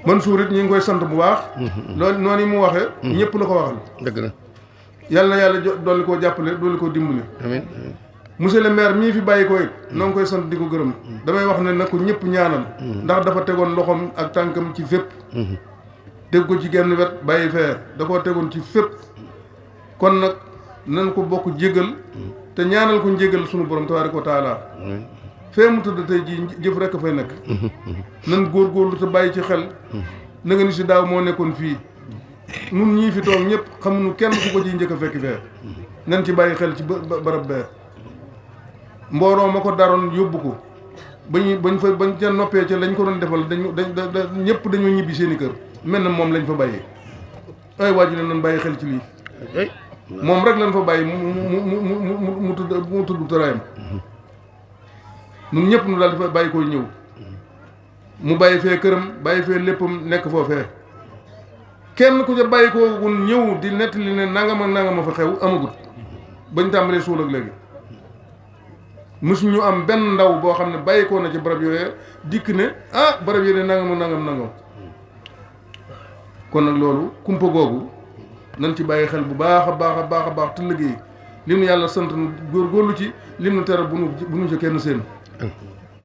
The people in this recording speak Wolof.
Mansour it ñi ngi koy sant bu baax loolu noonu mu waxee ñëpp la ko waxal dëgg la yàlla na yàlla dolli koo jàppale dolli koo dimbali amiin monsieur le maire mii fi bàyyi ko it noo ngi koy sant di ko gërëm damay wax ne na ko ñëpp ñaanal ndax dafa tegoon loxoom ak tànkam ci fépp dégg ko ci genn wet bàyyi fee da koo tegoon ci fépp kon nag nan ko bokk jégal te ñaanal ko njégal sunu borom tabaaraka wa taala fee mu tëdd tey jii jëf rekk fay nekk nan góorgóorlu te bàyyi ci xel na nga ni si daaw moo nekkoon fii nun ñii fi toog ñëpp xamuñu kenn ku ko ciy njëkk a fekk fee nan ci bàyyi xel ci barab bee mbooloo ma ko daroon yóbbu ko bañ ca noppee ca lañ ko doon defal ñëpp dañoo ñibbi seeni kër mel na moom lañ fa bàyyi ay waaju ne nan bàyyi xel ci lii moom rek lañ fa bàyyi mu tudd tëraayam ñun ñëpp nu daal di fa bàyyi koy ñëw mu bàyyi fee këram bàyyi fee léppam nekk foofee kenn ku ca bàyyi koo ñëw di nettali ne nangam ak nangam a fa xew amagut bañ tàmbalee suul ak léegi mësuñu am benn ndaw boo xam ne bàyyi koo na ci barab yooyee dikk ne ah barab yi ne nangam ak nangam kon nag loolu kumpa googu nañ ci bàyyi xel bu baax a baax a baax a baax te liggéey lim nu yàlla sant góorgóorlu ci lim nu tere bu nu ci kenn seen